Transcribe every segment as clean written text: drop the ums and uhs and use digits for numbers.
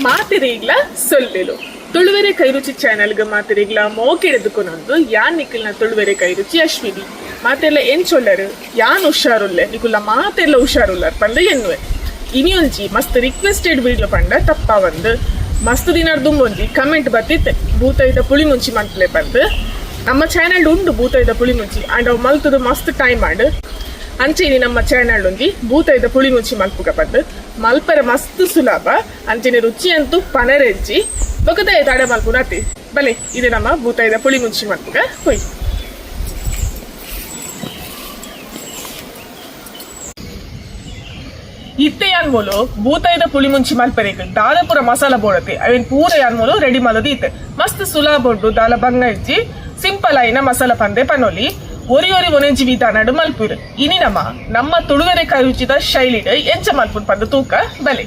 ಮಾತೆರೆಗ್ಲ ಸೊಲ್ಲೆಲು ತುಳುವೆರೆ ಕೈರುಚಿ ಚಾನೆಲ್ಗ್ ಮಾತೆರೆಗ್ಲ ಮೋಕೆಡೆದುಕೊನೊಂದು ಯಾನ್ ನಿಕಲ್ನ ತುಳುವೆರೆ ಕೈರುಚಿ ಅಶ್ವಿನಿ. ಮಾತೆರ್ಲ ಎಂಚೊಲ್ಲರು? ಯಾನ್ ಹುಷಾರುಲ್ಲೆ, ನಿಕುಲ್ಲ ಮಾತೆರ್ಲ ಹುಷಾರುಲ್ಲರ್ ಪಂದ್ ಎನ್ನುವೆ. ಇನಿಯೊಂಜಿ ಮಸ್ತ್ ರಿಕ್ವೆಸ್ಟೆಡ್ ವಿಡಿಯೋ ಪಂಡ ತಪ್ಪಾವಂದ್. ಮಸ್ತ್ ದಿನರ್ದ್ ದುಂಬೊಂಜಿ ಕಮೆಂಟ್ ಬತ್ತಿತ್ತೆ, ಬೂತೈದ ಪುಳಿ ಮುಂಚಿ ಮನ್ಪುಲೆ ಪಂದ್. ನಮ್ಮ ಚಾನೆಲ್ ಉಂಡು ಬೂತೈದ ಪುಳಿ ಮುಂಚಿ, ಆಂಡ ಅವು ಮಲ್ತುದು ಮಸ್ತ್ ಟೈಮ್ ಆಂಡ್. ಅಂಚೆನೆ ನಮ್ಮ ಚಾನೆಲ್ ಒಂಜಿ ಬೂತೈದ ಪುಳಿ ಮುಂಚಿ ಮಲ್ಪುಗ ಪಂದ್. ಮಲ್ಪರೆ ಮಸ್ತ್ ಸುಲಭ, ಅಂಚೆನೆ ರುಚಿ ಅಂತೂ ಪನರೆಜ್ಜಿ. ಬೊಕದ ತಡ ಮಲ್ಪುನತಿ ಬಲೆ, ಇದು ನಮ್ಮ ಬೂತಾಯಿದ ಪುಳಿ ಮುಂಚಿ ಮಲ್ಪುಗ ಹೋಯ್. ಇತ್ತೆ ಯಾನ್ ಮೂಲು ಬೂತಾಯಿದ ಪುಳಿ ಮುಂಚಿ ಮಲ್ಪರೆಗ್ ದಾದ ಪೂರ ಮಸಾಲ ಬೋಡತೆ ಅವೆನ್ ಪೂರ ಯಾನ್ ಮೂಲು ರೆಡಿ ಮಲ್ತುದು ಇತ್ತೆ. ಮಸ್ತ್ ಸುಲಭ ಉಂಡು, ದಾಲ ಬಂಗ ಇಜ್ಜಿ, ಸಿಂಪಲ್ ಆಯಿನ ಮಸಾಲ ಪಂದೆ ಪನೊಲಿ. ಒರಿ ಒರಿ ಒಂಜಿ ವಿಧಾನಡ್ ಮಲ್ಪುರು. ಇನಿ ನಮ್ಮ ನಮ್ಮ ತುಳುವೆರೆ ಕೈರುಚಿದ ಶೈಲಿಡ್ ಎಂಚ ಮಲ್ಪುನ್ ಪಂದ್ ತೂಕ ಬಲೆ.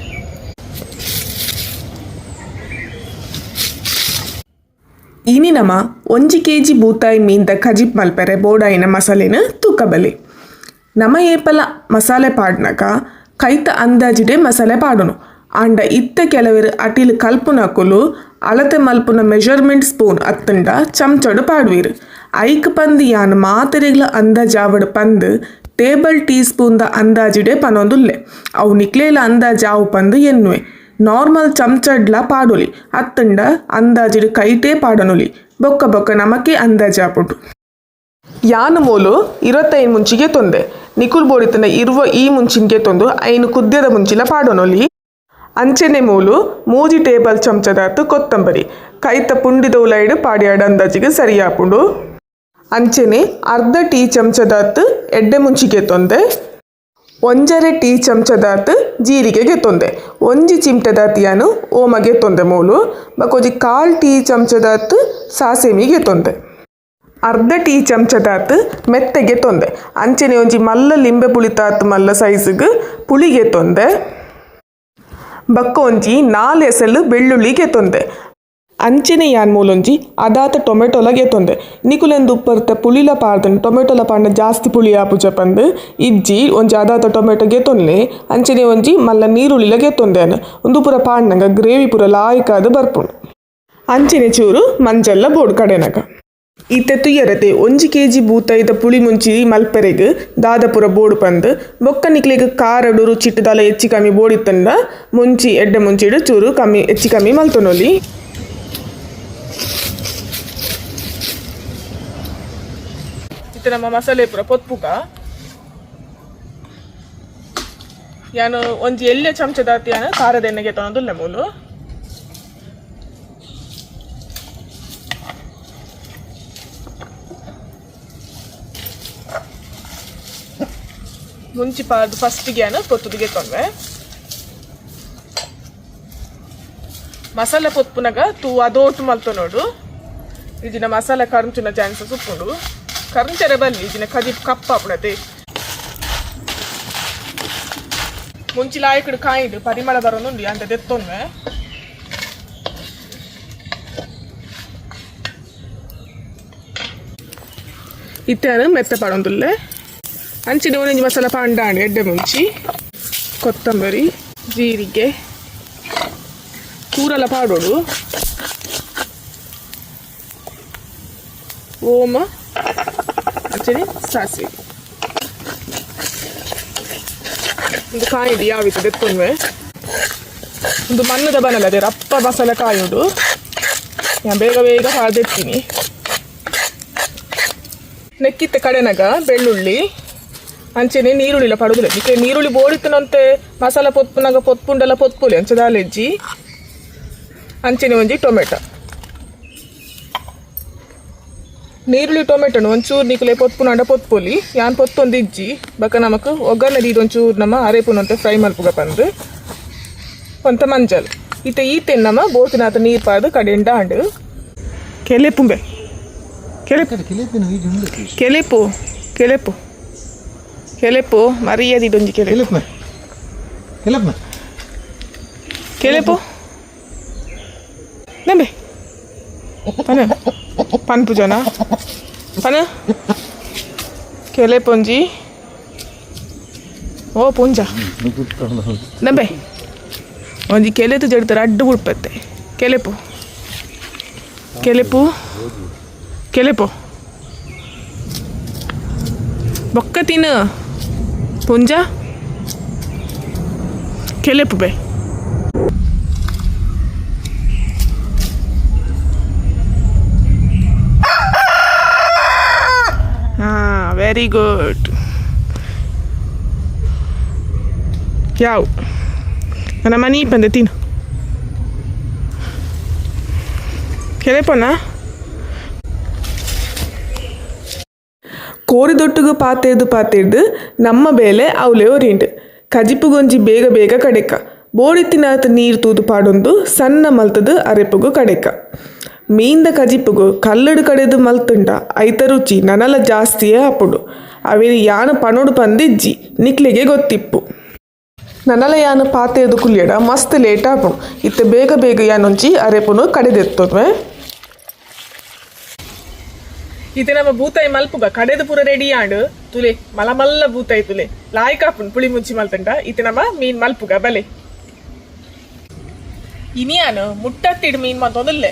ಇನಿ ನಮ ಒಂಜಿ ಕೆಜಿ ಬೂತಾಯಿ ಮೀನ್ದ ಕಜಿಪ್ ಮಲ್ಪೆರೆ ಬೋಡಾಯಿನ ಮಸಾಲೆನ್ ತೂಕ ಬಲೆ. ನಮ ಏಪಲ ಮಸಾಲೆ ಪಾಡ್ನಗ ಕೈತ ಅಂದಾಜಿಡೆ ಮಸಾಲೆ ಪಾಡುನು. ಆಂಡ ಇತ್ತೆ ಕೆಲವೆರ್ ಅಟಿಲ್ ಕಲ್ಪುನಕುಲು ಅಳತೆ ಮಲ್ಪುನ ಮೆಜರ್ಮೆಂಟ್ ಸ್ಪೂನ್ ಅತ್ತಂಡ ಚಮಚಡ್ ಪಾಡುವೆರ್. ಐಕ್ ಪಂದ್ ಯಾನ್ ಮಾತೆರೆಗ್ಲ ಅಂದಾಜಾವಡ್ ಪಂದ್ ಟೇಬಲ್ ಟೀ ಸ್ಪೂನ್ ದ ಅಂದಾಜಿಡೆ ಪನೊಂದುಲ್ಲೆ. ಅವು ನಿಕ್ಲೇಲ ಅಂದಾಜಾವು ಪಂದ್ ಎನ್ನುವೆ. ನಾರ್ಮಲ್ ಚಮಚಡ್ಲ ಪಾಡೊಲಿ ಅತ್ತಂಡ ಅಂದಾಜಿಡ್ ಕೈಟೇ ಪಾಡೊನೊಲಿ. ಬೊಕ್ಕ ಬೊಕ್ಕ ನಮಕೆ ಅಂದಾಜಾಪುಂಡು. ಯಾನ್ ಮೂಲು 25 ಮುಂಚಿಗೆ ತೊಂದೆ. ನಿಕುಲ್ ಬೋಡಿತನ 20 ಈ ಮುಂಚಿನ್ಗೆ ತೊಂದು ಐನು ಕುದ್ಯದ ಮುಂಚಿಲ ಪಾಡೊನೊಲಿ. ಅಂಚೆನೆ ಮೂಲು 3 ಟೇಬಲ್ ಚಮಚದಾತ್ ಕೊತ್ತಂಬರಿ ಕೈತ ಪುಂಡಿದ ಉಲೈಡ್ ಪಾಡ್ಯಾಡ ಅಂದಾಜಿಗೆ ಸರಿಯಾಪುಂಡು. ಅಂಚೆನೆ ಅರ್ಧ ಟೀ ಚಮಚದಾತ್ ಎಡ್ಡೆ ಮುಂಚಿಗೆ ತೊಂದೆ. 1.5 ಟೀ ಚಮಚದಾತ್ ಜೀರಿಗೆ ತೊಂದೆ. 1 ಚಿಮಟೆದಾತ್ ಯಾನ್ ಓಮಗೆ ತೊಂದೆ ಮೂಲು. ಬೊಕ 1/4 ಟೀ ಚಮಚದಾತ್ ಸಾಸೆಮಿಗೆ ತೊಂದೆ. ಅರ್ಧ ಟೀ ಚಮಚದಾತ್ ಮೆತ್ತೆಗೆ ತೊಂದೆ. ಅಂಚೆನೆ ಒಂಜಿ ಮಲ್ಲ ಲಿಂಬೆ ಪುಳಿತಾತ್ ಮಲ್ಲ ಸೈಜ್ಗ್ ಪುಳಿಗೆ ತೊಂದೆ. ಬೊಕ್ಕ ಒಂಜಿ 4 ಎಸಲ್ ಬೆಳ್ಳುಳ್ಳಿಗೆ ತೊಂದೆ. ಅಂಚೆನೆ ಯಾನ್ ಮೂಲೊಂಜಿ ಅದಾತ ಟೊಮೆಟೊಲಗೆ ತೊಂದೆ. ನಿಕುಲೆಂದು ಉಪ್ಪರ್ತ ಪುಳಿಲ ಪಾಡ್ದನ್ ಟೊಮೆಟೊಲ ಪಾಡ್ನ ಜಾಸ್ತಿ ಪುಳಿ ಆಪುಜ ಪಂದ್ ಇಜ್ಜಿ, ಒಂಜಿ ಅದಾತ ಟೊಮೆಟೊಗೆ ತೊನ್ಲೆ. ಅಂಚೆನೆ ಒಂಜಿ ಮಲ್ಲ ನೀರುಳ್ಳಿಲಗೆ ತೊಂದೆ. ಉಂದು ಪೂರ ಪಾಡ್ನಗ ಗ್ರೇವಿ ಪೂರ ಲಾಯ್ಕಾದ್ ಬರ್ಪುಂಡು. ಅಂಚೆನೆ ಚೂರು ಮಂಜಲ್ಲ ಬೋಡು ಕಡೆನಗ. ಇತ್ತೆ ತುಯ್ಯರತೆ 1 ಕೆಜಿ ಬೂತಾಯಿದ ಪುಳಿ ಮುಂಚಿ ಮಲ್ಪೆರೆಗ್ ದಾದ ಪೂರ ಬೋಡು ಪಂದ್. ಬೊಕ್ಕ ನಿಕ್ಲೆಗ್ ಖಾರಡು ರುಚಿಟ್ ದಾಲ ಹೆಚ್ಚಿ ಕಮ್ಮಿ ಬೋಡಿತ್ತಂಡ ಮುಂಚಿ ಎಡ್ಡೆ ಮುಂಚಿಡ್ ಚೂರು ಕಮ್ಮಿ ಹೆಚ್ಚಿ ಕಮ್ಮಿ ಮಲ್ತೊನೊಲಿ. ಇತ್ತೆ ನಮ್ಮ ಮಸಾಲೆ ಪೂರ ಪೊತ್ಪುಗ. ಯಾನು ಒಂಜಿ ಎಲ್ಯ ಚಮಚದಾತ್ ಯಾನು ಖಾರದ ಎಣ್ಣೆಗೆ ತೊನೊಂದುಲ್ಲೆ ಮೂಲು. ಮುಂಚಿ ಪಾರ್ದು ಫಸ್ಟಿಗೆ ಯಾನು ಪೊತ್ತುದಿಗೆ ತೊಂದೆ. ಮಸಾಲೆ ಪೊತ್ಪುನಗ ತೂ ಅದೋಟು ಮಲ್ತೊನೊಡು. ಇಜಿನ ಮಸಾಲೆ ಕರ್ಂಚುನ ಚಾನ್ಸಸ್ ಉಪ್ಪುಂಡು. ಕರ್ಂಚರೆ ಬಲ್ಲಿ ಇಜಿನ ಕಜಿಪ್ ಕಪ್ಪಾಪುಡತೆ. ಮುಂಚಿ ಲಾಯಕಡು ಕಾಯಿಂಡು ಪರಿಮಳ ಬರೋನುಂಡು ಅಂತ ದೆತ್ತೊನ್ವೆ. ಇತ್ತೆ ಮೆತ್ತ ಪಾಡೊಂದುಲ್ಲೆ. ಅಂಚಿನ ಒಂಜಿ ಮಸಾಲ ಪಾಂಡಾಂಡ್ ಎಡ್ಡೆ ಮುಂಚಿ, ಕೊತ್ತಂಬರಿ, ಜೀರಿಗೆ, ಕೂರಲ ಪಾಡೋಡು, ಓಮ, ಅಂಚನೆ ಸಾಸಿವೆ. ಒಂದು ಕಾಯಿಡು ಯಾವಿತ್ತು ದೆತ್ತೊನ್ವೆ. ಒಂದು ಮಣ್ಣದ ಬನಲ್ಲ ಅದೇ ರಪ್ಪ ಮಸಾಲೆ ಕಾಯುಡು. ನಾನು ಬೇಗ ಬೇಗ ಪಾಡ್ದೆತ್ತೀನಿ. ನೆಕ್ಕಿತ್ತ ಕಡೆನಗ ಬೆಳ್ಳುಳ್ಳಿ ಅಂಚೆನೆ ನೀರುಳ್ಳಿಲ ಪಡುದಿಲ್ಲ. ಇಕ್ಕೆ ನೀರುಳ್ಳಿ ಬೋಡಿತ್ತನಂತೆ ಮಸಾಲ ಪೊತ್ಪುನಗ ಪೊತ್ಪುಂಡಲ ಪೊತ್ಪುಲಿ ಅಂಚೆ ದಾಲೆಜ್ಜಿ. ಅಂಚೆನೆ ಒಂಜಿ ಟೊಮೆಟೊ, ನೀರುಳ್ಳಿ ಟೊಮೆಟೊನು ಒಂಚೂರು ನಿಕುಲೆ ಪೊತ್ಪುನಾಂಡ ಪೊತ್ಪೊಲಿ. ಯಾನ್ ಪೊತ್ತೊಂದು ಇಜ್ಜಿ. ಬೊಕ ನಮಕ್ ಒಗ್ಗರಣೆ ದೀದ್ ಒಂಚೂರು ನಮ್ಮ ಅರೇಪುನಂತೆ ಫ್ರೈ ಮಲ್ಪುಗ ಪಂದ್. ಒಂತ ಮಂಜಲ್. ಇತ್ತೆ ಈತೆನ್ ನಮ ಬೋಟಿನಾತ ನೀರ್ ಪಾಡ್ದ್ ಕಡೆಂಡ ಆಂಡ್. ಕೆಲೆಪುಂಬೆ ಕೆಲೆಪು ಕೆಲೆಪು ಕೆಲೆಪು ಕೆಲೆಪು ಮರ್ಯಾದಿಡೊಂಜಿ ಕೆಲೆಪು ಕೆಲೆಪು ನಂಬೆ ಪನ ಪನ್ಪುಜನ ಪನ ಕೆಲೆಪೊಂಜಿ ಓ ಪುಂಜ ನಂಬೆ. ಒಂಜಿ ಕೆಲೆತು ಜಡ್ತಾರೆ ಅಡ್ಡು ಬುಡ್ಪತ್ತೆ. ಕೆಲೆಪು ಕೆಲೆಪು ಕೆಲೆಪು ಬೊಕ್ಕ ತಿನ್ನು ಪುಂಜ ಕೆಲೆಪು ಬೇ. ಹಾಂ, ವೆರಿ ಗುಡ್. ಯಾವ ನನ್ನ ಮನಿ ಬಂದೆ ತಿನ್ನು ಕೆಲೆಪೋನಾ. ಕೋರಿದೊಟ್ಟುಗು ಪಾತೆರ್ದು ಪಾತೆರ್ದು ನಮ್ಮ ಬೇಲೆ ಅವಲೆ ಒರಿಂಡು. ಕಜಿಪುಗೊಂಜಿ ಬೇಗ ಬೇಗ ಕಡೆಕ ಬೋಡಿತ್ತಿನಾತ್ ನೀರು ತೂದು ಪಾಡೊಂದು ಸಣ್ಣ ಮಲ್ತದು ಅರೆಪುಗು ಕಡೆಕ. ಮೀನ್ದ ಕಜಿಪುಗು ಕಲ್ಲಡು ಕಡೆದು ಮಲ್ತುಂಡ ಐತ ರುಚಿ ನನಲ ಜಾಸ್ತಿಯೇ ಆಪುಂಡು. ಅವೇನು ಯಾನು ಪನೊಡು ಪಂದಿಜ್ಜಿ, ನಿಕ್ಲೆಗೆ ಗೊತ್ತಿಪ್ಪು. ನನಲ ಯಾನು ಪಾತೆರ್ದು ಕುಲ್ಯಡ ಮಸ್ತ್ ಲೇಟ್ ಆಪುಂಡು. ಇತ್ತೆ ಬೇಗ ಬೇಗ ಯಾನೊಂಜಿ ಅರೆಪುನು ಕಡೆದೆತ್ತೊಂವೆ. ಇತ್ತೆ ನಮ್ಮ ಬೂತಾಯಿ ಮಲ್ಪುಗ ಕಡೆದು ಪೂರ ರೆಡಿ ಆಂಡು. ತುಲೆ ಮಲ ಮಲ್ಲ ಬೂತಾಯಿ ತುಲೆ ಲಾಯ್ಕ್ ಆಪುಂಡು ಪುಳಿ ಮುಂಚಿ ಮಲ್ತಂಡ. ಇತ್ತೆ ನಮ್ಮ ಮೀನ್ ಮಲ್ಪುಗ ಬಲೆ. ಇನಿಯಾನು ಮುಟ್ಟತ್ತಿಡ್ ಮೀನ್ ಮಂತೊಂದುಲ್ಲೆ.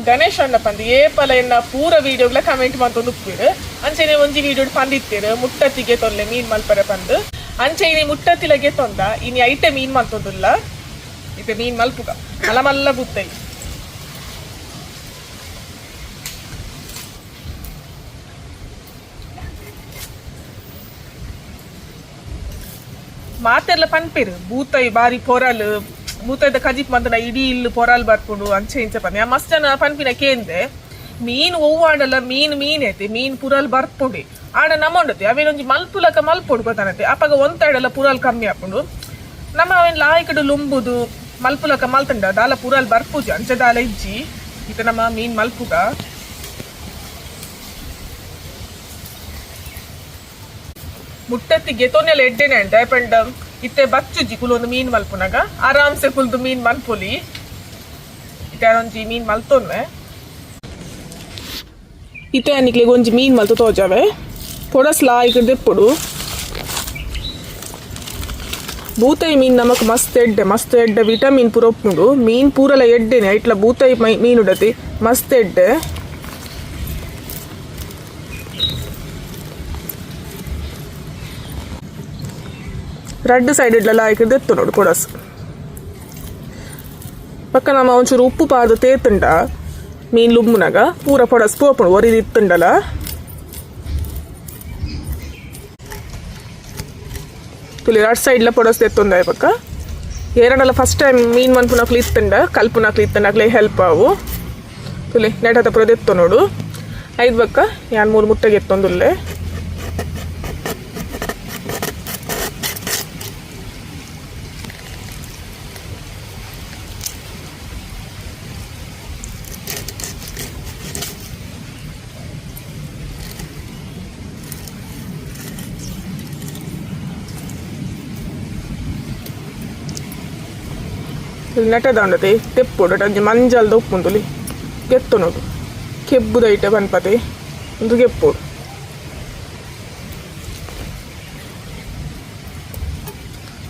ಗಣೇಶ್ ಅಣ್ಣ ಪಂದ್ ಏಪಲ ಎನ್ನ ಪೂರ ವೀಡಿಯೋಗ್ಲ ಕಮೆಂಟ್ ಮಂತೊಂದು ಉಪ್ಪುವೆರ್. ಅಂಚೆನೆ ಒಂಜಿ ವೀಡಿಯೋ ಪಂದಿತ್ತೇರು ಮುಟ್ಟತ್ತಿಗೆ ತೊಲ್ಲೆ ಮೀನ್ ಮಲ್ಪರೆ ಪಂದ್. ಅಂಚೆ ಇನಿ ಮುಟ್ಟತ್ತಿಲಗೆ ತೊಂದ ಇನಿ ಐಟೆ ಮೀನ್ ಮಂತೊಂದುಲ್ಲ. ಇತ್ತೆ ಮೀನ್ ಮಲ್ಪುಗ ಮಲ ಮಲ್ಲ ಬೂತಾಯಿ. ಮಾತೆರ್ಲ ಪನ್ಪೇರು ಬೂತಾಯಿ ಬಾರಿ ಪೊರಲ್, ಬೂತಾಯ್ದ ಕಜಿಪ್ ಮಂತನ ಇಡೀ ಇಲ್ಲು ಪೊರಲ್ ಬರ್ಪುಂಡು ಅಂಚೆ ಇಂಚೆ ಪಂದ್. ಮಸ್ತ್ ಜನ ಪನ್ಪಿನ ಕೇಂದೆ. ಮೀನ್ ಒವ್ವಾಂಡಲ ಮೀನ್ ಮೀನ್ ಐತಿ, ಮೀನ್ ಪುರಲ್ ಬರ್ಪುಂಡಿ. ಆಂಡ ನಮ್ಮಂಡತಿ ಅವೇನೊಂಜಿ ಮಲ್ಪುಲಕ ಮಲ್ಪೊಡು ಗೊತ್ತಾನತೆ. ಅಪಗ ಒಂತೈಡಲ ಪುರಲ್ ಕಮ್ಮಿ ಆಪುಂಡು. ನಮ್ಮ ಅವೇನ್ ಲಾಯ್ಕಡು ಲುಂಬುದು ಮಲ್ಪುಲಕ ಮಲ್ತುಂಡ ದಾಲ ಪುರಲ್ ಬರ್ಪುಜಿ, ಅಂಚೆ ದಾಲ ಇಜ್ಜಿ. ಇತ್ತೆ ನಮ್ಮ ಮೀನ್ ಮಲ್ಪುಗ. ಮುಟ್ಟತ್ತಿ ಗೆತೊನೆಲ ಎಡ್ಡೆನೆ ಅಂಡ ಪಂಡ ಇತ್ತೆ ಬಚ್ಚುಜಿ ಕುಲೊಂದು ಮೀನ್ ಮಲ್ಪುನಗ ಆರಾಮ್ಸೆ ಕುಲ್ದು ಮೀನ್ ಮಲ್ಪೊಲಿ. ಇತ್ತೆ ಒಂಜಿ ಮೀನ್ ಮಲ್ತೊನ್ವೆ. ಇತ್ತೆ ನಿಕ್ಲೆಗ್ ಒಂಜಿ ಮೀನ್ ಮಲ್ತು ತೋಜಾವೆ. ಪೊಡಸ್ ಲಾಯ್ಕ್ ದೆಪ್ಪೊಡು. ಬೂತಾಯಿ ಮೀನ್ ನಮಕ್ ಮಸ್ತ್ ಎಡ್ಡೆ, ಮಸ್ತ್ ಎಡ್ಡೆ ವಿಟಮಿನ್ ಪೂರ ಉಪ್ಪುಂಡು. ಮೀನ್ ಪೂರಲ ಎಡ್ಡೆನೆ, ಐಟ್ಲ ಬೂತಾಯಿ ಮೀನ್ ಉಡತಿ ಮಸ್ತ್ ಎಡ್ಡೆ. ರಡ್ಡ್ ಸೈಡ್ ಇಡ್ಲಲ್ಲ ಆಯ್ಕೆ ದೆತ್ತು ನೋಡು ಕೊಡಸ್. ಪಕ್ಕ ನಮ್ಮ ಒಂಚೂರು ಉಪ್ಪು ಪಾರ್ದು ತೇತುಂಡ ಮೀನ್ ಲುಂಬುನಗ ಪೂರ ಪೊಡಸ್ ಪೋಪುಂಡು ಒರಿದು ಇತ್ತುಂಡಲ. ತುಲಿ ರಡ್ ಸೈಡ್ಲ ಪೊಡಸ್ ದೆತ್ತೊಂದಾಯ ಪಕ್ಕ. ಏರಡಲ ಫಸ್ಟ್ ಟೈಮ್ ಮೀನ್ ಮನ್ಪುನಕ್ಲು ಇತ್ತುಂಡ ಕಲ್ಪುನಕ್ಲು ಇತ್ತುಂಡ ಅಕ್ಲೆ ಹೆಲ್ಪ್ ಆವು. ತುಲಿ ನೆಟದ ಪೂರ ದೆತ್ತು ನೋಡು. ಐದು ಬಕ್ಕ ಯಾನ್ ಮೂರು ಮುಟ್ಟೆಗೆ ಎತ್ತೊಂದುಲ್ಲೆ. ನೆಟದ ಉಂಡತೆ ತೆಪ್ಪುಡು ಒಂಜಿ ಮಂಜಲ್ದ ಉಪ್ಪುಂದುಲಿ ಗೆತ್ತು ನೋಡು. ಕೆಬ್ಬುದ ಐಟೆ ಪನ್ಪತೆ ಉಂದು ಗೆಪ್ಪುಡು.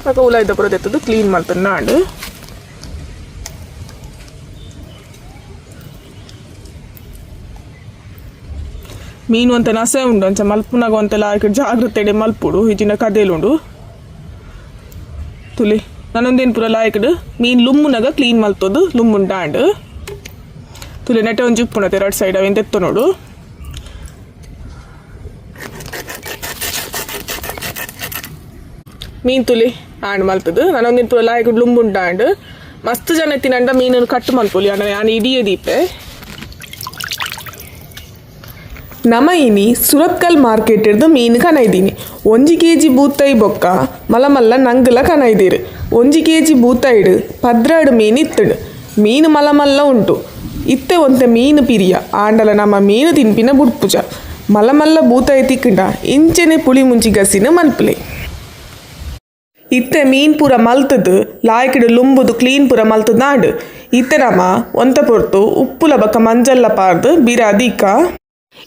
ಬೊಕ ಉಲಾಯ್ದ ಪೂರ ದೆತ್ತುದು ಕ್ಲೀನ್ ಮಲ್ತುಂಡು ನಾಂಡ್. ಮೀನು ಒಂತೆ ನಸೆ ಉಂಡು, ಅಂಚ ಮಲ್ಪುನಗ ಒಂತೆ ಲಾಯ್ಕ್ ಜಾಗ್ರತೆಡೆ ಮಲ್ಪುಡು, ಇಜಿನ ಕದೇಲುಂಡು. ತುಲಿ ನಾನೊಂದೇನು ಪೂರ ಲಾಯ್ಕಡ್ ಮೀನ್ ಲುಮ್ಮುನಗ ಕ್ಲೀನ್ ಮಲ್ತೊದು ಲುಮ್ಮುಂಡಾಂಡ್. ತುಲಿ ನೆಟೆ ಒಂಜಿ ಉಪ್ಪುಂಡತೆ ರಡ್ ಸೈಡ್ ಅವೇನು ತೆತ್ತು ನೋಡು. ಮೀನ್ ತುಲಿ ಆಂಡ್ ಮಲ್ತದು ನಾನೊಂದಿನ ಪೂರ ಲಾಯ್ಕಡ್ ಲುಂಬುಂಡಾಂಡ್. ಮಸ್ತ್ ಜನ ತಿನ್ನಂಡ ಮೀನನ್ನು ಕಟ್ ಮಲ್ಪೊಲಿ, ಅಂಡ ಯಾನ್ ಇಡಿಯೇ ದೀಪೆ. ನಮ ಇನಿ ಸುರತ್ಕಲ್ ಮಾರ್ಕೆಟ್ ಇರ್ದು ಮೀನು ಕನೈದೀನಿ. ಒಂಜಿ ಕೆಜಿ ಬೂತಾಯಿ ಬೊಕ್ಕ ಮಲ್ಲ ಮಲ್ಲ ನಂಗುಲ ಕನೈದೀರು. ಒಂಜಿ ಕೆಜಿ ಬೂತಾಯಿಡು 12 ಮೀನು ಇತ್ತುಂಡು. ಮೀನು ಮಲ್ಲ ಮಲ್ಲ ಉಂಟು. ಇತ್ತೆ ಒಂತೆ ಮೀನು ಪಿರಿಯ ಆಂಡಲ ನಮ್ಮ ಮೀನು ತಿನ್ಪಿನ ಬುಡ್ಪುಜ. ಮಲ್ಲ ಮಲ್ಲ ಬೂತಾಯಿ ತಿಕ್ಕಂಡ ಇಂಚೆನೆ ಪುಳಿ ಮುಂಚಿ ಗಸಿನ ಮಲ್ಪಲೆ. ಇತ್ತೆ ಮೀನ್ ಪೂರ ಮಲ್ತದು ಲಾಯ್ಕಿಡು ಲುಂಬುದು ಕ್ಲೀನ್ ಪೂರ ಮಲ್ತದಾಂಡು. ಇತ್ತೆ ನಮ ಒಂತೆ ಪೊರ್ತು ಉಪ್ಪುಲ ಬೊಕ್ಕ ಮಂಜಲ್ಲ ಪಾರ್ದು ಬಿರಾದಿಕ್ಕ.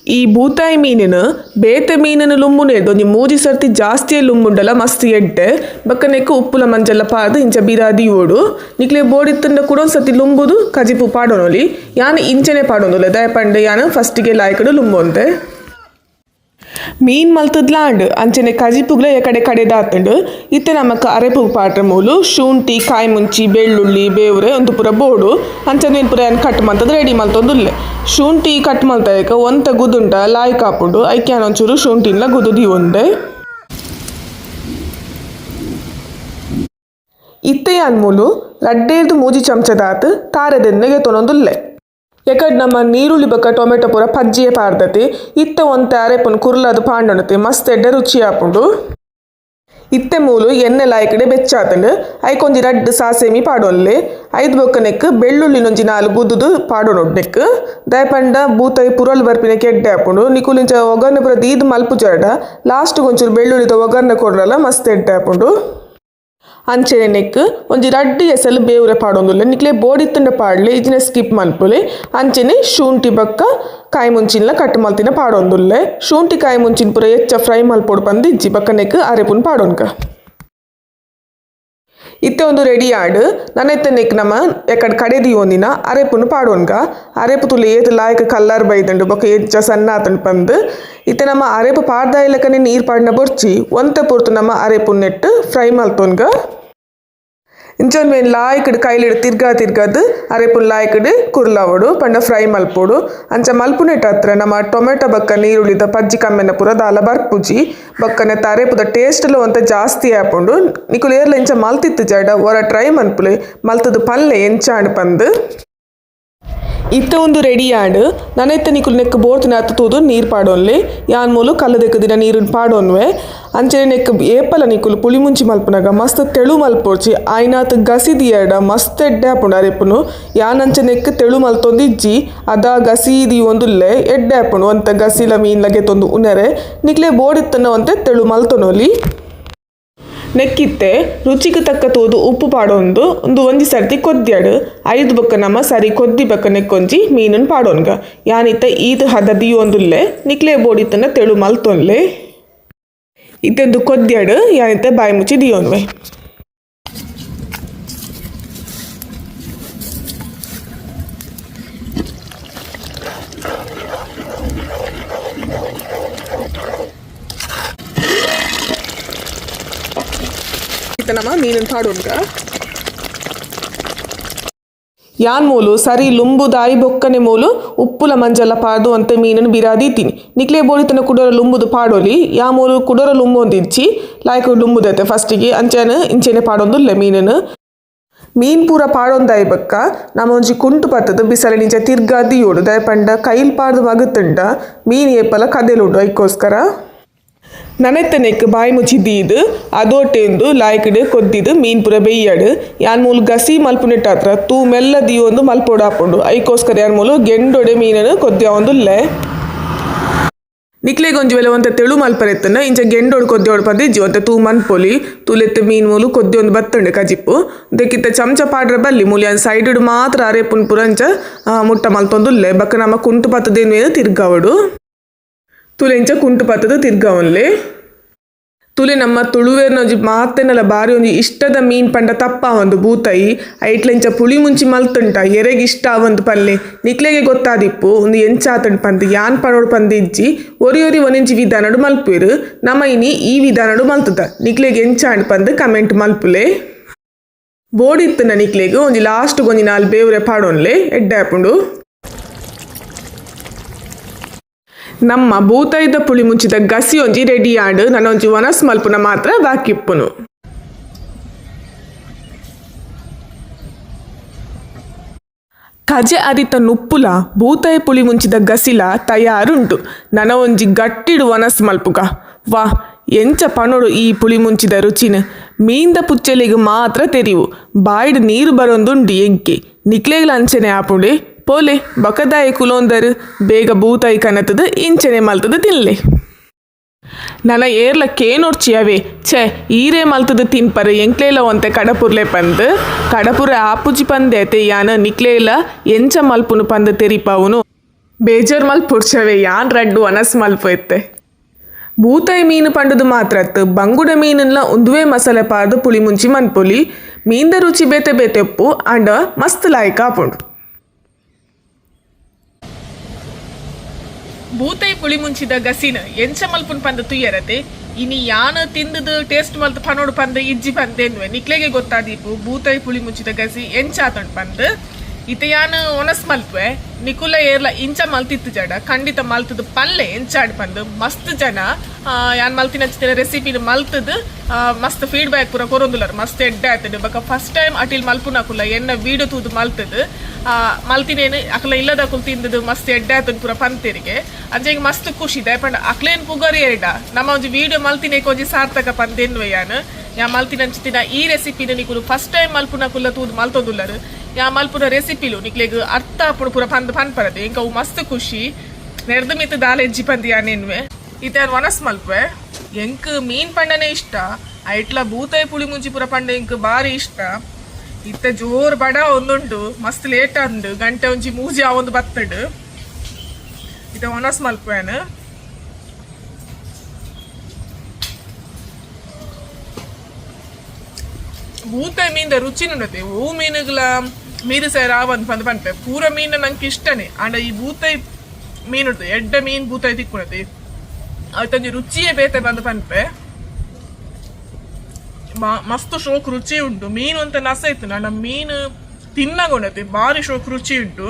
ಈ ಬೂತಾಯಿ ಮೀನಿನ ಬೇತೆ ಮೀನಿನ ಲುಂಬುನೇದು ಒಂಜಿ ಮೂಜಿ ಸರ್ತಿ ಜಾಸ್ತಿ ಲುಂಬುಂಡಲ ಮಸ್ತ್ ಎಡ್ಡೆ ಬೊಕ್ಕ ಉಪ್ಪುಲ ಮಂಜಲ್ಲ ಪಾಡ್ದು ಇಂಚ ಬಿರಾದಿ ಓಡು ನಿಕ್ಲೆ ಬೋಡಿತ್ತಂಡ ಕೂಡ ಸರ್ತಿ ಲುಂಬುದು ಕಜಿಪು ಪಾಡೋನೊಲಿ ಯಾನ್ ಇಂಚನೆ ಪಾಡೊಂದುಲ್ಲೆ ದಾಯೆ ಪಂಡ ಯಾನ್ ಫಸ್ಟಿಗೆ ಲಾಯ್ಕಡು ಲುಂಬೊಂತೆ ಮೀನ್ ಮಲ್ತದ್ಲಾಂಡ್ ಅಂಚನೆ ಕಜಿಪುಗ್ಲ ಎಕಡೆ ಕಡೆದಾತುಂಡು ಇತ್ತೆ ನಮಕ್ ಅರೆಪು ಪಾಟ್ರೆ ಮೂಲು ಶುಂಠಿ ಕಾಯಿ ಮುಂಚಿ ಬೆಳ್ಳುಳ್ಳಿ ಬೇವ್ರೆ ಒಂದು ಪೂರ ಬೋಡು ಅಂಚನೆ ಪೂರ ಯಾನ್ ಕಟ್ ಮಲ್ತದ್ ರೆಡಿ ಮಲ್ತೊಂದುಲ್ಲೆ ಶುಂಠಿ ಕಟ್ ಮಲ್ತಾಯಕ ಒಂತ ಗುದುಂಟ ಲಾಯ್ಕ್ ಆಪುಂಡು ಐಕ್ ಯಾನ್ ಒಂಚೂರು ಶುಂಠಿನ್ಲ ಗುದು ದೀವೊಂದೆ ಇತ್ತೆ ಯಾನ್ ಮೂಲು ರಡ್ಡೇರ್ದು ಮೂಜಿ ಚಮಚದಾತ್ ತಾರೆದೆಣ್ಣೆಗೆ ತೊನೊಂದುಲ್ಲೆ ಎಕಡ್ ನಮ್ಮ ನೀರುಳ್ಳಿ ಬೊಕ್ಕ ಟೊಮೆಟೊ ಪೂರ ಪಜ್ಜಿಯೇ ಪಾರ್ದತಿ ಇತ್ತೆ ಒಂತೆ ಅರೆಪುನ್ ಕುರ್ಲಾದ್ ಪಾಂಡೊನತಿ ಮಸ್ತ್ ಎಡ್ಡೆ ರುಚಿ ಆಪುಂಡು ಇತ್ತೆ ಮೂಲು ಎಣ್ಣೆ ಲಾಯ್ಕಡೆ ಬೆಚ್ಚಾತುಂಡು ಐಕ್ ಒಂಜಿ ರಡ್ಡ್ ಸಾಸೇಮಿ ಪಾಡೊನ್ಲೆ ಐದು ಬೊಕ್ಕ ನೆಕ್ಕ್ ಬೆಳ್ಳುಳ್ಳಿನೊಂಜಿ ನಾಲ್ ಗುದ್ದುದು ಪಾಡೊನೊಡು ನೆಕ್ಕ್ ದಾಯೆ ಪಂಡ ಬೂತಾಯಿ ಪುರಲ್ ಬರ್ಪಿನೆಕ್ ಎಡ್ಡೆ ಆಪುಂಡು ನಿಕುಲು ಇಂಚ ಒಗ್ಗರಣೆ ಪೂರ ದೀದ್ ಮಲ್ಪುಜರ್ಡ ಲಾಸ್ಟ್ ಒಂಚೂರು ಬೆಳ್ಳುಳ್ಳಿದ ಒಗ್ಗರಣೆ ಕೊರ್ರಲ ಮಸ್ತ್ ಎಡ್ಡೆ ಆಪುಂಡು ಅಂಚನೆ ನೆಕ್ಕ್ ಒಂಜಿ ರಡ್ಡ್ ಎಸಲ್ ಬೇವುರೆ ಪಾಡೊಂದುಲ್ಲೆ ನಿಕ್ಲೆ ಬೋಡಿತ್ತುಂಡ ಪಾಡ್ಲೆ ಇಜ್ಜಿಂಡ ಸ್ಕಿಪ್ ಮನ್ಪುಲೆ ಅಂಚನೆ ಶುಂಠಿ ಬೊಕ್ಕ ಕಾಯಿ ಮುಂಚಿನ್ಲ ಕಟ್ ಮಲ್ತಿನ ಪಾಡೊಂದುಲ್ಲೆ ಶುಂಠಿ ಕಾಯಿ ಮುಂಚಿನ ಪೂರ ಎಚ್ಚ ಫ್ರೈ ಮಲ್ಪೊಡು ಪಂದ್ ಇಜ್ಜಿ ಬೊಕ್ಕ ನೆಕ್ಕ್ ಅರೆಪುನ್ ಪಾಡೊನ್ಕ ಇತ್ತೆ ಒಂದು ರೆಡಿ ಆಂಡ್ ನನ ಇತ್ತೆ ನೆಕ್ಕ್ ನಮ ಎಕಡ್ ಕಡೆ ದೀವೊಂದಿನ ಅರೆಪುನು ಪಾಡೊನ್ಗ ಅರೆಪು ತೂಲೆ ಏತ್ ಲಾಯ್ಕ್ ಕಲ್ಲರ್ ಬೈದುಂಡು ಬೊಕ್ಕ ಎಂಚ ಸಣ್ಣ ಆತುಂಡು ಪಂದ್ ಇತ್ತೆ ನಮ್ಮ ಅರೆಪು ಪಾಡ್ದಾಯಿಲಕನೆ ನೀರ್ ಪಾಡ್ನ ಬೊರ್ಚಿ ಒಂತೆ ಪೊರ್ತು ನಮ್ಮ ಅರೆಪುನ್ ನೆಟ್ಟ್ ಫ್ರೈ ಮಲ್ತೊನ್ಗ ಇಂಚ ಮೇನ್ ಲಾಯ್ಕಡ್ ಕೈಲಿಡ್ ತಿರ್ಗಾ ತಿರ್ಗಾದ್ ಅರೆಪುನ್ ಲಾಯ್ಕಡ್ ಕುರ್ಲಾವೊಡು ಪಂಡ ಫ್ರೈ ಮಲ್ಪೊಡು ಅಂಚ ಮಲ್ಪುನೆಟ್ ಹತ್ರ ನಮ್ಮ ಟೊಮೆಟೊ ಬೊಕ್ಕ ನೀರುಳ್ಳಿದ ಪಜ್ಜಿ ಕಮ್ಮೆನ ಪೂರ ದಾಲ ಬರ್ಪುಜಿ ಬೊಕ್ಕ ನೆತ್ತ ಅರೆಪುದ ಟೇಸ್ಟ್ ಲ ಒಂತೆ ಜಾಸ್ತಿ ಆಪುಂಡು ನಿಕುಲು ಏರ್ಲ ಇಂಚ ಮಲ್ತಿತ್ತಿಜಡ ಒರ ಟ್ರೈ ಮನ್ಪುಲೆ ಮಲ್ತುದು ಪಲ್ಲೆ ಎಂಚಾಂಡ್ ಪಂದ್ ಇತ್ತೆ ಉಂದು ರೆಡಿ ಆಂಡ್ ನನ ಇತ್ತೆ ನಿಕುಲು ನೆಕ್ಕ್ ಬೋಡ್ತಿನಾತ್ ತೂದು ನೀರ್ ಪಾಡೊನ್ಲೆ ಯಾನ್ ಮೂಲು ಕಲ್ಲ್ ದೆಕ್ಕ್ದಿನ ನೀರುನ್ ಪಾಡೊನ್ವೆ ಅಂಚನೆ ನೆಕ್ಕ್ ಏಪಲ ನಿಕುಲು ಪುಳಿ ಮುಂಚಿ ಮಲ್ಪುನಗ ಮಸ್ತ್ ತೆಳು ಮಲ್ಪೊಡ್ಚಿ ಆಯ್ನಾತ್ ಗಸಿ ದೀಯಡ ಮಸ್ತ್ ಎಡ್ಡೆ ಆಪುಂಡು ಅರೆಪುನು ಯಾನ್ ಅಂಚ ನೆಕ್ಕ್ ತೆಳು ಮಲ್ತೊಂದು ಇಜ್ಜಿ ಅದ ಗಸಿ ದೀವೊಂದುಲ್ಲೆ ಎಡ್ಡೆ ಆಪುಂಡು ಒಂತೆ ಗಸಿಲ ಮೀನ್ಲ ಗೆತೊಂದು ಉನರೆ ನಿಕ್ಲೆ ಬೋಡಿತ್ತುಂಡ ಒಂತೆ ತೆಳು ಮಲ್ತೊನೊಲಿ ನೆಕ್ಕಿತ್ತೆ ರುಚಿಗೆ ತಕ್ಕ ತೂದು ಉಪ್ಪು ಪಾಡೊಂದು ಉಂದು ಒಂಜಿ ಸರ್ತಿ ಕೊದ್ದಿಯಡು ಐದು ಬೊಕ್ಕ ನಮ ಸರಿ ಕೊದ್ದಿ ಬೊಕ್ಕ ನೆಕ್ಕೊಂಜಿ ಮೀನುನ್ ಪಾಡೊನ್ಗ ಯಾನಿತ್ತೆ ಈತ್ ಹದ ದೀವೊಂದುಲ್ಲೆ ನಿಕ್ಲೆ ಬೋಡಿತ್ತುಂಡ ತೆಳು ಮಲ್ತೊನ್ಲೆ ಇತ್ತೆಂದು ಕೊದ್ದಿಯಡು ಯಾನಿತ್ತೆ ಬಾಯಿ ಮುಚ್ಚಿ ದಿಯೋನ್ವೆ ಇತ್ತೆ ನಮ ಮೀನುನ್ ಪಾಡೊನ್ಗ ಯಾನ್ ಮೂಲು ಸರಿ ಲುಂಬುದಾಯಿ ಬೊಕ್ಕನೆ ಮೂಲು ಉಪ್ಪುಲ ಮಂಜಲ್ಲ ಪಾಡ್ದು ಒಂತೆ ಮೀನನ್ನು ಬಿರಾದೀತೀನಿ ನಿಕ್ಲೆ ಬೋಡಿತನ ಕುಡೋರ ಲುಂಬುದು ಪಾಡೊಲಿ ಯಾ ಮೂಲು ಕುಡೋರ ಲುಂಬೊಂದಿಜ್ಜಿ ಲಾಯ್ಕ್ ಲುಂಬುದೈತೆ ಫಸ್ಟಿಗೆ ಅಂಚನೆ ಇಂಚೆನೆ ಪಾಡೊಂದುಲ್ಲೆ ಮೀನನ್ನು ಮೀನ್ ಪೂರ ಪಾಡೊಂದಾಯಿ ಬೊಕ್ಕ ನಮ ಒಂಜಿ ಕುಂಟು ಪತ್ತದು ಬಿಸಲೆ ನಿಂಚ ತಿರ್ಗಾ ದೀಯೋಡು ದಾಯೆ ಪಂಡ ಕೈಲ್ ಪಾಡ್ದು ಮಗುತ್ತುಂಡ ಮೀನ್ ಏಪಲ ಕದೆಲುಂಡು ಐಕ್ಕೋಸ್ಕರ ನನೆತ್ತ ನೆಕ್ಕ್ ಬಾಯಿ ಮುಚ್ಚಿ ದೀದ್ ಅದೋಟೆಂದು ಲಾಯ್ಕಡ್ ಕೊದ್ದಿದ್ ಮೀನ್ ಪೂರ ಬೆಯ್ಯಡ್ ಯಾನ್ ಮೂಲು ಗಸಿ ಮಲ್ಪುನೆಟ್ಟಾತ್ರ ತೂ ಮೆಲ್ಲ ದೀವೊಂದು ಮಲ್ಪೊಡು ಆಪುಂಡು ಐಕ್ಕೋಸ್ಕರ ಯಾನ್ ಮೂಲು ಗೆಂಡೊಡೆ ಮೀನನ್ನು ಕೊದ್ದಿಯವೊಂದುಲ್ಲೆ ನಿಕ್ಲೆಗ್ ಒಂಜಿ ವೇಳೆ ಒಂತೆ ತೆಳು ಮಲ್ಪರೆತ್ತುಂಡ ಇಂಚ ಗೆಂಡೊಡು ಕೊದ್ದಿಯೋಡು ಪಂದ್ ಇಜ್ಜಿ ಒಂತೆ ತೂ ಮನ್ಪೊಲಿ ತೂಲೆತ್ತೆ ಮೀನ್ ಮೂಲು ಕೊದ್ದಿಯೊಂದು ಬತ್ತುಂಡು ಕಜಿಪು ದೆಕ್ಕಿತ್ತ ಚಮಚ ಪಾಡ್ರೆ ಬಲ್ಲಿ ಮೂಲು ಯಾನ್ ಸೈಡ್ ಮಾತ್ರ ಅರೆಪುನ್ ಪೂರ ಇಂಚ ಮುಟ್ಟ ಮಲ್ತೊಂದುಲ್ಲೆ ಬೊಕ್ಕ ನಮ ಕುಂಟು ಪತ್ತುದೇನು ತಿರ್ಗಾವೊಡು ತೂಲೆ ಇಂಚ ಕುಂಟು ಪತ್ತುದು ತಿರ್ಗಾವೊನ್ಲೆ ತುಲೆ ನಮ್ಮ ತುಳುವೆರ್ನ ಒಂಜಿ ಮಾತೆನಲ ಬಾರಿ ಒಂಜಿ ಇಷ್ಟದ ಮೀನ್ ಪಂಡ ತಪ್ಪಾವೊಂದು ಬೂತಾಯಿ ಐಟ್ಲ ಇಂಚ ಪುಳಿ ಮುಂಚಿ ಮಲ್ತುಂಟ ಎರೆಗ್ ಇಷ್ಟ ಆವೊಂದು ಪಲ್ಲೆ ನಿಕ್ಲೆಗೆ ಗೊತ್ತಾದಿಪ್ಪು ಉಂದು ಎಂಚಾತುಂಡು ಪಂದ್ ಯಾನ್ ಪನೊಡು ಪಂದ್ ಇಜ್ಜಿ ಒರಿ ಒರಿ ಒಂಜಿ ವಿಧಾನಡು ಮಲ್ಪುವೆರ್ ನಮ ಇನಿ ಈ ವಿಧಾನಡು ಮಲ್ತುದ ನಿಕ್ಲೆಗ್ ಎಂಚಾಂಡ್ ಪಂದ್ ಕಮೆಂಟ್ ಮಲ್ಪುಲೆ ಬೋಡಿತ್ತುಂಡ ನಿಕ್ಲೆಗ್ ಒಂಜಿ ಲಾಸ್ಟ್ ಒಂಜಿ ನಾಲ್ ಬೇವುರೆ ಪಾಡೊನ್ಲೆ ಎಡ್ಡೆ ಆಪುಂಡು ನಮ್ಮ ಬೂತಾಯಿದ ಪುಳಿ ಮುಂಚಿದ ಗಸಿ ಒಂಜಿ ರೆಡಿ ಆಂಡ್ ನನ ಒಂಜಿ ವನಸ್ ಮಲ್ಪುನ ಮಾತ್ರ ಬಾಕಿ ಇಪ್ಪುನು ಕಜೆ ಅರಿತ ನುಪ್ಪುಲ ಬೂತಾಯಿ ಪುಳಿ ಮುಂಚಿದ ಗಸಿಲ ತಯಾರುಂಟು ನನ ಒಂಜಿ ಗಟ್ಟಿಡು ವನಸ್ ಮಲ್ಪುಗ ವಾ ಎಂಚ ಪನೊಡು ಈ ಪುಳಿ ಮುಂಚಿದ ರುಚಿನ ಮೀನ್ದ ಪುಚ್ಚೆಲಿಗ್ ಮಾತ್ರ ತೆರಿವು ಬಾಯ್ಡ್ ನೀರು ಬರೊಂದುಂಡು ಎಂಕೆ ನಿಕ್ಲೆಗ್ಲ ಅಂಚನೆ ಆಪುಂಡೆ ಪೋಲೆ ಬಕದಾಯಿ ಕುಲೋಂದರ್ ಬೇಗ ಬೂತಾಯಿ ಕನತದ ಇಂಚನೆ ಮಲ್ತದ ತಿನ್ಲೆ ನನ ಏರ್ಲ ಕೇನೊರ್ಚಿ ಅವೇ ಛೇ ಈರೇ ಮಲ್ತದ ತಿನ್ಪರ ಎಂಕ್ಲೇಲ ಒಂತೆ ಕಡಪುರ್ಲೆ ಪಂದ್ ಕಡಪುರ ಆಪುಜಿ ಪಂದೆ ಯಾನ ನಿಕ್ಲೇಲ ಎಂಚ ಮಲ್ಪುನು ಪಂದ್ ತೆರಿಪಾವುನು. ಬೇಜಾರ್ ಮಲ್ಪೊಡ್ಚವೆ ಯಾನ್ ರಡ್ಡು ಅನಸ್ ಮಲ್ಪು ಬೂತಾಯಿ ಮೀನು ಪಂಡುದು ಮಾತ್ರತ್ ಬಂಗುಡ ಮೀನುಲ ಉಂದುವೇ ಮಸಾಲೆ ಪಾರ್ದು ಪುಳಿ ಮುಂಚಿ ಮನ್ಪೊಲಿ. ಮೀನ್ದ ರುಚಿ ಬೇತೆ ಬೇತೆ ಉಪ್ಪು ಅಂಡ ಮಸ್ತ್ ಲಾಯ್ಕ ಆಪುಂಡು. ಬೂತಾಯಿ ಪುಳಿ ಮುಂಚಿದ ಗಸಿನ ಎಂಚ ಮಲ್ಪುನ್ ಪಂದ್ ತುಯ್ಯರತೆ. ಇನಿ ಯಾನ ತಿಂದದು ಟೇಸ್ಟ್ ಮಲ್ತ್ ಪನೋಡು ಪಂದ್ ಇಜ್ಜಿ ಪಂದೇನ್ವೆ ನಿಕ್ಲೆಗೆ ಗೊತ್ತಾದೀಪು ಬೂತಾಯಿ ಪುಳಿ ಮುಂಚಿದ ಗಸಿ ಎಂಚ ಆತಂಡ್ ಪಂದ್. ಇತ್ತೆ ಯಾನ್ ಒನಸ್ ಮಲ್ಪುವೆ. ನಿಕುಲ ಏರ್ಲ ಇಂಚ ಮಲ್ತಿತ್ತು ಜಡ ಖಂಡಿತ ಮಲ್ತದು ಪಲ್ಲೆ ಎಂಚಾಡ್ ಪಂದ್. ಮಸ್ತ್ ಜನ ಯಾನ್ ಮಲ್ತಿನಂಚಿನ ರೆಸಿಪಿನ ಮಲ್ತದು ಮಸ್ತ್ ಫೀಡ್ಬ್ಯಾಕ್ ಪೂರ ಕೊರೊಂದುಲ್ಲರ್, ಮಸ್ತ್ ಎಡ್ಡೆ ಆತುಂಡು. ಬೊಕ ಫಸ್ಟ್ ಟೈಮ್ ಅಟಿಲ್ ಮಲ್ಪುನಕುಲ ಎನ್ನ ವೀಡಿಯೋ ತೂದು ಮಲ್ತದು ಮಲ್ತಿನೇನು ಅಕಲ ಇಲ್ಲದಕುಲು ತಿಂದದು ಮಸ್ತ್ ಎಡ್ಡೆ ಆತುಂಡು ಪೂರ ಪಂತೆರಿಗೆ. ಅಂಚ ಮಸ್ತ್ ಖುಷಿ ದಾಯೆ ಪಂಡ ಅಕ್ಲೇನ್ ಪುಗರಿ ಎರ್ಡ ನಮ್ಮ ಒಂಜಿ ವೀಡಿಯೋ ಮಲ್ತಿನೇಕ್ ಒಂಜಿ ಸಾರ್ಥಕ ಪಂದೆನ್ವೆ. ಯಾನ್ ಯಾ ಮಲ್ತಿನಂಚಿನ ಈ ರೆಸಿಪಿನ ನಿಕುಲು ಫಸ್ಟ್ ಟೈಮ್ ಮಲ್ಪುನಕುಲ ತೂದು ಮಲ್ತೊಂದುಲ್ಲರ್. ಯಾ ಮಲ್ಪುನ ರೆಸಿಪಿಲು ನಿಕ್ಲೆಗ್ ಅರ್ಥ ಆಪುಂಡು ಪೂರ ಪಂದ್ ಪನ್ಪರದೆ ಎಂಕ್ ಅವು ಮಸ್ತ್ ಖುಷಿ. ನೆರ್ದ್ ಮಿತ್ತ್ ದಾಲ ಇಜ್ಜಿ ಪಂದ್ ಯಾನ್ ಎನ್ನುವೆ. ಇತ್ತೆ ಯಾನ್ ವನಸ್ ಮಲ್ಪುವೆ. ಎಂಕ್ ಮೀನ್ ಪಂಡನೆ ಇಷ್ಟ, ಐಟ್ಲ ಬೂತಾಯಿ ಪುಳಿ ಮುಂಚಿ ಪೂರ ಪಂಡ ಎಂಕ್ ಬಾರಿ ಇಷ್ಟ. ಇತ್ತೆ ಜೋರ್ ಬಡ ಒಂದುಂಡು, ಮಸ್ತ್ ಲೇಟ್ ಆಂಡ್, ಗಂಟೆ ಒಂಜಿ ಮೂಜಿ ಆವೊಂದು ಬತ್ತುಂಡು. ಇತ್ತೆ ವನಸ್ ಮಲ್ಪುವೆ ಯಾನ್. ಬೂತಾಯಿ ಮೀನ್ದ ರುಚಿ ನುಂಡತೆ ಓ ಮೀನುಗಳ ಮೀನು ಸೇರ ಆವಂದ್ ಪಂದ್ ಪನ್ಪೆ. ಪೂರ ಮೀನು ನಂಗೆ ಇಷ್ಟನೇ, ಆಂಡ ಈ ಬೂತಾಯಿ ಮೀನು ಉಂಟು ಎಡ್ಡೆ ಮೀನ್ ಬೂತಾಯಿ ತಿಕ್ಕುನತೆ ಐತೊಂಜಿ ರುಚಿಯೇ ಬೇತೆ ಬಂದು ಪನ್ಪೆ. ಮಸ್ತ್ ಶೋಕ್ ರುಚಿ ಉಂಟು. ಮೀನು ಅಂತ ನಸ ಇತ್ತು ನನ್ನ ಮೀನು ತಿನ್ನಗೊಂಡತೆ ಬಾರಿ ಶೋಕ್ ರುಚಿ ಉಂಟು.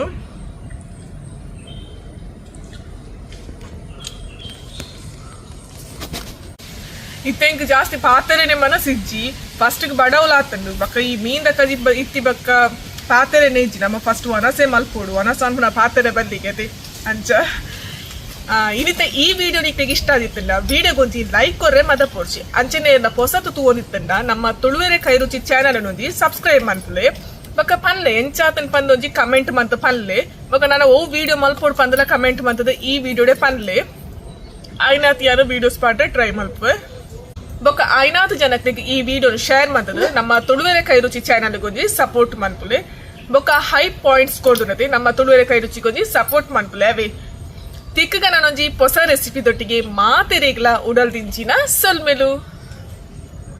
ಇತ್ತೆ ಜಾಸ್ತಿ ಪಾತೆರೆನೆ ಮನಸ್ಸಿಜ್ಜಿ. ಫಸ್ಟ್ ಬಡವಲಾತಂಡು ಬಕ್ಕ ಈ ಮೀನ್ದ ಕಜಿ ಇತ್ತಿ ಬಕ್ಕ ಪಾತೆರೆನೆ ಇಜ್ಜಿ. ನಮ್ಮ ಫಸ್ಟ್ ವನಸೆ ಮಲ್ಪೊಡು, ವನಸ ಅನ್ಪುನ ಪಾತೆರೆ ಬಲ್ಲಿಗೆ ಅಂಚ. ಇನಿತ ಈ ವಿಡಿಯೋ ನಿಕ್ಲೆಗ್ ಇಷ್ಟ ಆದಿತ್ತುಂಡ ವಿಡಿಯೋಗೊಂಜಿ ಲೈಕ್ ಕೊರ್ರೆ ಮದಪೊಡ್ಚಿ. ಅಂಚನೆ ಪೊಸತು ತೂವೊಂದಿತ್ತುಂಡ ನಮ್ಮ ತುಳುವೆರೆ ಕೈರುಚಿ ಚಾನಲ್ ಒಂಜಿ ಸಬ್ಸ್ಕ್ರೈಬ್ ಮನ್ಪುಲೆ. ಬೊಕ ಪನ್ಲೆ ಎಂಚಾತನ್ ಪಂದ್ ಒಂಜಿ ಕಮೆಂಟ್ ಮಂತ್ ಪನ್ಲೆ. ಬೊಕ ನನ ಓ ವಿಡಿಯೋ ಮಲ್ಪೊಡು ಪಂದಲ ಕಮೆಂಟ್ ಮಂತದ ಈ ವಿಡಿಯೋಡೆ ಪನ್ಲೆ. ಆಯ್ನಾತ್ ಯಾರು ವಿಡಿಯೋಸ್ ಪಾಡ್ರೆ ಟ್ರೈ ಮಲ್ಪುವೆ. ಬೊಕ ಐನಾತ್ ಜನಕ್ಲೆಗ್ ಈ ವಿಡಿಯೋ ಶೇರ್ ಮಂತದ ನಮ್ಮ ತುಳುವೆರೆ ಕೈರುಚಿ ಚಾನಲ್ ಗೊಂಜಿ ಸಪೋರ್ಟ್ ಮನ್ಪುಲೆ. ಬೊಕ ಹೈ ಪಾಯಿಂಟ್ಸ್ ಕೊಡುನತೆ ನಮ್ಮ ತುಳುವೆರೆ ಕೈರುಚಿ ಗೊಂಜಿ ಸಪೋರ್ಟ್ ಮನ್ಪುಲೆ. ಅವೇ ತಿಕ್ಕಗ ನಾನೊಂಜಿ ಹೊಸ ರೆಸಿಪಿ ದೊಟ್ಟಿಗೆ ಮಾತೆರೆಗ್ಲ ಉಡಲ್ ದಿಂಚಿನ ಸೊಲ್ಮೆಲು.